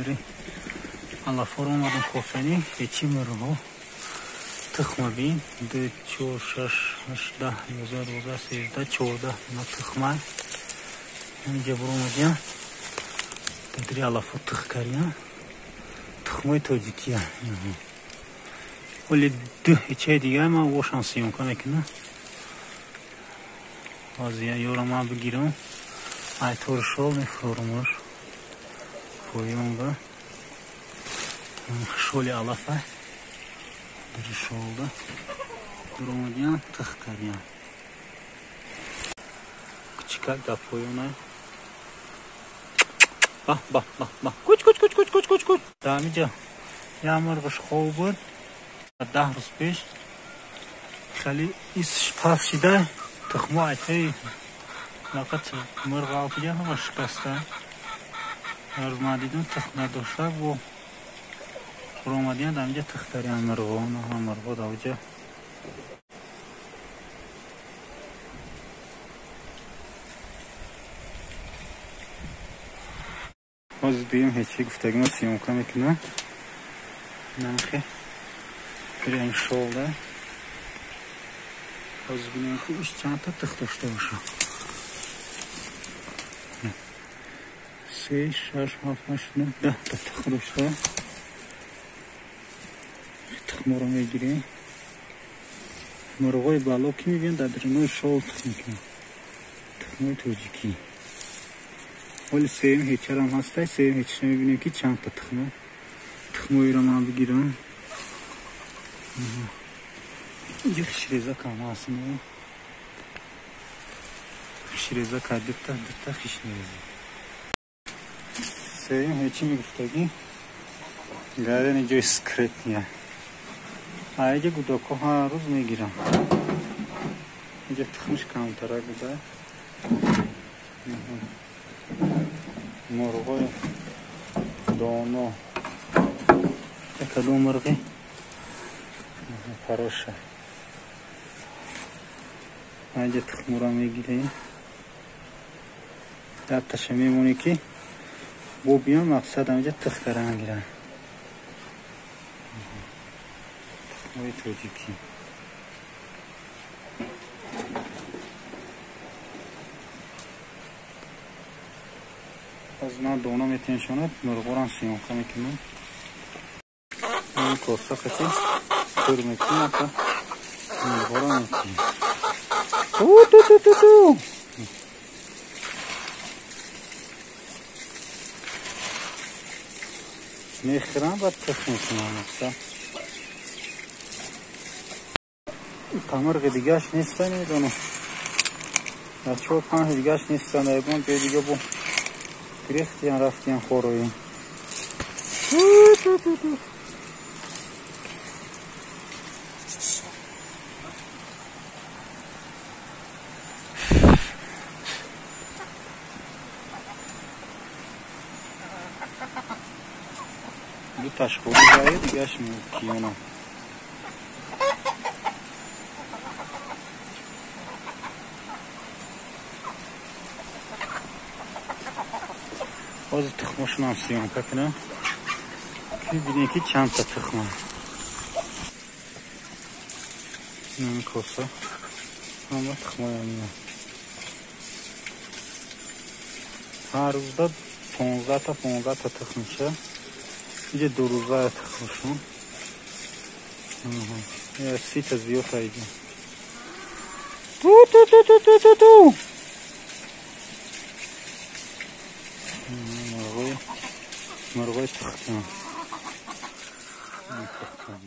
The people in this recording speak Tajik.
Дари алафоро омадам кофтанӣ, ҳечи мурғо тухма бин. 2, 4, 6, 8, 10, 11, 12, 13, 14 на тухма. Инҷа буромадиям. Дари алафо тух кардиям. Тухмои тоҷикия. Оли ду ҳечаи дига ман вошам съёмка мекунам. Ҳозир ёро ман бигирам. Айтор шол мефурорумуш. Поён ба шоли алафа. Дари шолда буромадиям, тух кардиям. Кучикак дар поёна. Ба ба ба ба. Куч куч куч куч куч куч куч. Дар ҳаминҷа як мурғаш хоб буд. 10 рӯз пеш хеле исш пас шида тухмо айтаи лақат мурғ алфида ҳама шикаста. Ҳар рӯз ман дидам тухм надошта бо буромадиям дар ҳаминҷа тух кардиям мурғо, ҳама мурғо дар оҷа. Ҳозир дуюм ҳечи гуфтагима съёмка мекунам. Намхе прям шолда. Ҳозир бинем ки иш чандта тух дошта бошад. 3, 6, 7, 8, 9, 10 та тух дошта. Тухморо мегирем. Мурғои бало ки мебинем дар дарунои шол тух мекунанд. Тухмои тоҷикӣ. Ҳоли сеюм ҳечарам ҳастай. Сеюм ҳечаша мебинем ки чандта тухмо. Тухмоиро ман бигирам. Инҷа хишрезакам ҳаст. Хишрезака дута дута хишреза. Сеюм ҳечи мегуфтагӣ гарани ҷои скретния. Аиҷа гудоко ҳар рӯз мегирам. Инҷа тухмиш камтара гуда. Мурғои доно. Кадом мурғи? Хороша. Аиҷа тухмура мегирем. Датташа мемонӣ ки бо биён мақсад ҳаминҷа тух кардан гирам. Тухмои тоҷикӣ. Ҳозир ман дона метеншонад, мурғорам съёмка мекунам. Коса қати тур мекунам, ака мурғоро мекунам. Ту-ту-ту-ту! Мехӯрам, баъд тух мекунам. Мурғи дигаш неста, намедонам. Дар 4-5 дигаш нестанд. Ягон ҷои дига бо гирифтиян, рафтиян хорои. Ту-ту-ту-ту! Дуташ хӯрдае, дигаш киёна. Ҳозир тухмошонам съёмка кунам. Ки бинем ки чандта тухма. Ин коса ҳама тухмои амина. Ҳар рӯзда 15 та 15 та тухм меша. Инҷа ду рӯза тухмшон. 30 та зиёд айди. Ту-ту-ту-ту-ту-ту! Мурғои тухм. Тухм.